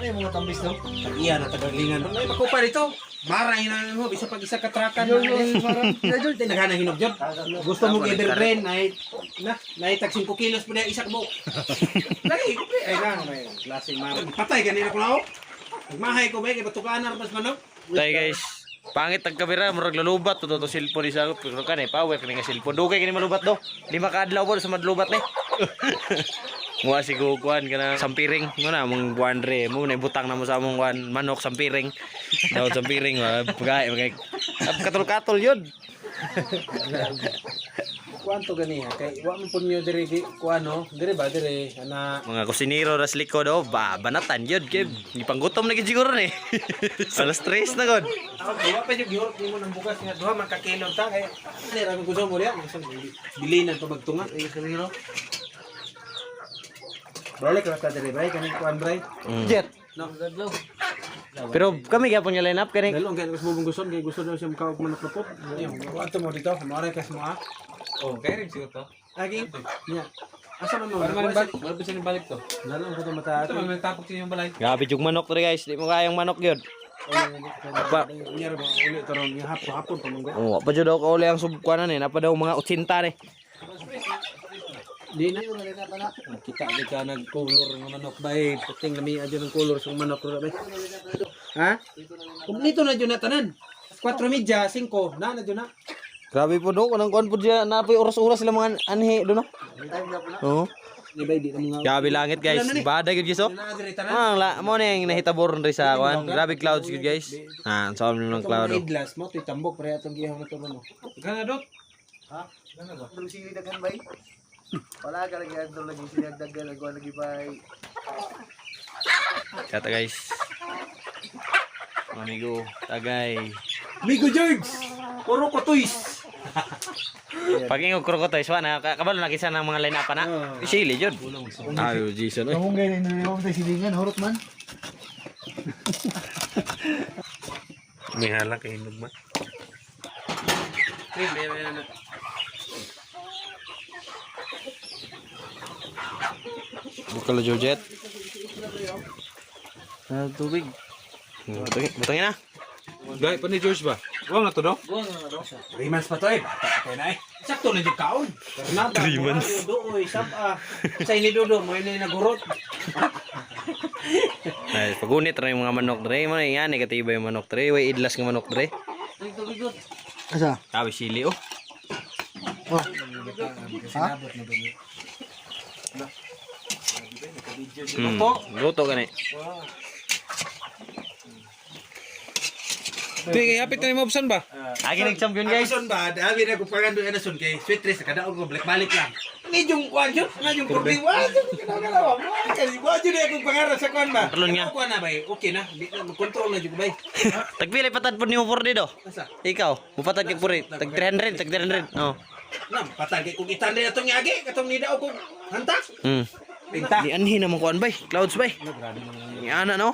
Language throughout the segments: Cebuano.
Ano yung mga tambis no? Iya na tagalingan. Ay makupa dito. Maray na mo bisa pag isa ka trakan. Yun, yun, parang- Jud tinaghan hinog jud. Gusto mo evergreen ay na naitag 5 kilos pa na isa ka buok. Lagi ko pre ay na may klase maray. Patay ganina ko lao. Mahay ko ba kay batukaan na mas manok. Tay guys, pangit ang kamera, murag lulubat to to cellphone isa pero kan eh power kini nga cellphone. Dugay kini malubat do. Lima ka adlaw po sa madlubat ni. Mua si kukuan kana sampiring mo na mong buwan re mo na ibutang na mo sa among kuan manok sampiring. Daw sampiring wa pagay pagay. Katol-katol yun. Kuanto gani ha kay wa man pud niyo diri kuano diri ba diri ana Mga kusinero ras likod oh, ba banatan yun kay gipanggutom na gid siguro ni. Alas 3 na god. Ako duwa pa jud gihurot nimo ng bugas nga duha man ka kilo ta kay ani ra gusto mo diya bilinan pa magtunga ay kanino. Balik ra ta diri bay kaning kuan bay. Jet. No. Pero kami gyapon nga line up kani. Dalo ang kay gusto mo gusto kay gusto daw siya makaog manok na pot. Kuan mo dito, mare kas mo ah. Oh, kaya rin siguro to. Agi. Nya. Asa man mo? Para man balik, wala pa siya balik to. Lalo ang kuto mata. Ito man may tapok siya yung balay. Grabe jug manok diri guys, di mo kayang manok yun. Pa. Nya ra ba uli taron nga hapon hapon pa manggo. Oh, pa jud ako kauli ang subkuanan eh. Napa daw mga 80 ni. Di na. Kita di ka nag-color ng manok bay. Puting lami adyo ng color sa manok ra bay. Ha? Kumpleto na jud na tanan. 4:30, 5 na na jud na. Grabe po do, kanang kuan po diya, napoy oras-oras sila mga anhi do no. Oo. Di bay di na mga Grabe langit guys. Bada gyud guys oh. Na diri tanan. Ah, la mo na yung nahitabor rin sa kuan. Grabe clouds gyud guys. Ah, ang sa ng cloud. Oh. Idlas mo to'y tambok pre atong gihang na to mo. Gana dot. Dul sili daghan bay. Wala ka lagi adto lagi sili daghan lagi lagi bay. Kata guys. Mga Amigo, tagay. Migo George. Puro kutoys. Pag ingog krokotoy, swa na kabalo na kisa ng mga line up na. Sili jud. Ayo Jason oy. Kamong gay ni mo sa silingan horot man. May halak kay hinog man. Pre, may na. Bukalo Georgette. Ah, tubig. Butangin, butangin na. Gay pa ni George ba? Buwang na to do. 3 months pa to eh. Bata pa kayo na eh. Sakto na jud kaon. 3 months. Duoy, sab-a. Sa ini dudo mo ini nagurot. Ay, pagunit ra yung mga manok dre. Mo na yan, katibay yung manok dre. Way idlas nga manok dre. Asa? Sabi sili oh. Oh. Ha? Luto gani. Di kay hapit na ni Mobson ba? Agi nag champion guys. Anason ba? Dami na kung pagando anason kay sweet dress kadaog ko black balik lang. Ni yung kwan yun, na yung kurbi wa jud kinagalaw. Wa wa jud akong pangarap sa kwan ba. Kontrol nga. Kwan na bay. Okay na, di na control na jud ko bay. Tagpila patad po nimo por do. Asa? Ikaw, mupatad kag puri. Tag 300, tag 300. Oh. Na patag kay kung itan atong yagi katong nidaog kog hantak. Pinta. Ni anhi na mong kuan bay. Clouds bay. Ni ana no.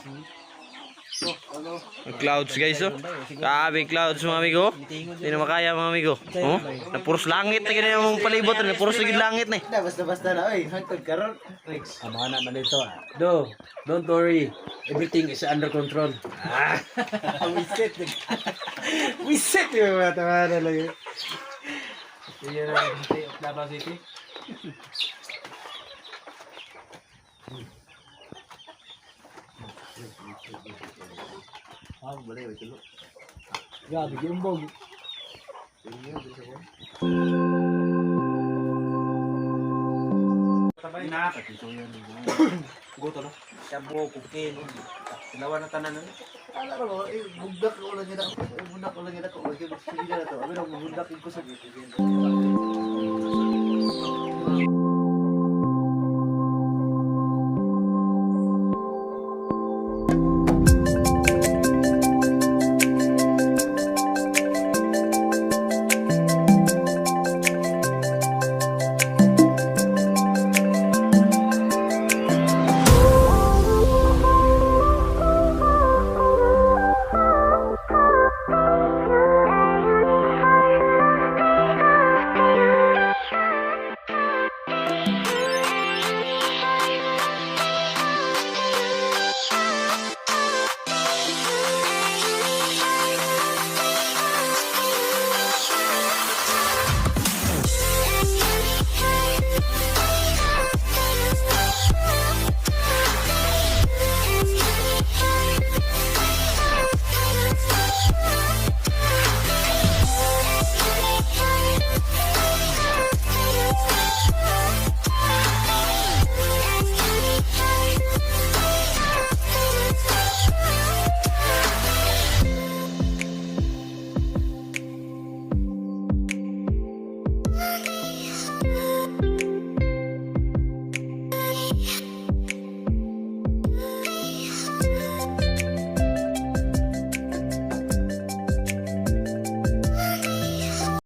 Ang clouds guys oh. Grabe clouds mga amigo. Hindi na makaya mga amigo. Oh, napuros langit na gini mong palibot, napuros na gid langit na. eh. Na basta basta na oy, hangtod karon. Amo na man dito. Ah. Do, don't worry. Everything is under control. Ah. We set. We set yung mga tama na lang. Iya na City of Davao City. Ah, balay oy tulo. Grabe giumbog. Na, Guto no. Sabo kukin. Dalawa na tanan. Ala ra ba, eh, bugdak ko lang gid ako. Eh, bundak ko lang gid ako. Sige na to. Abi na bundak ko sa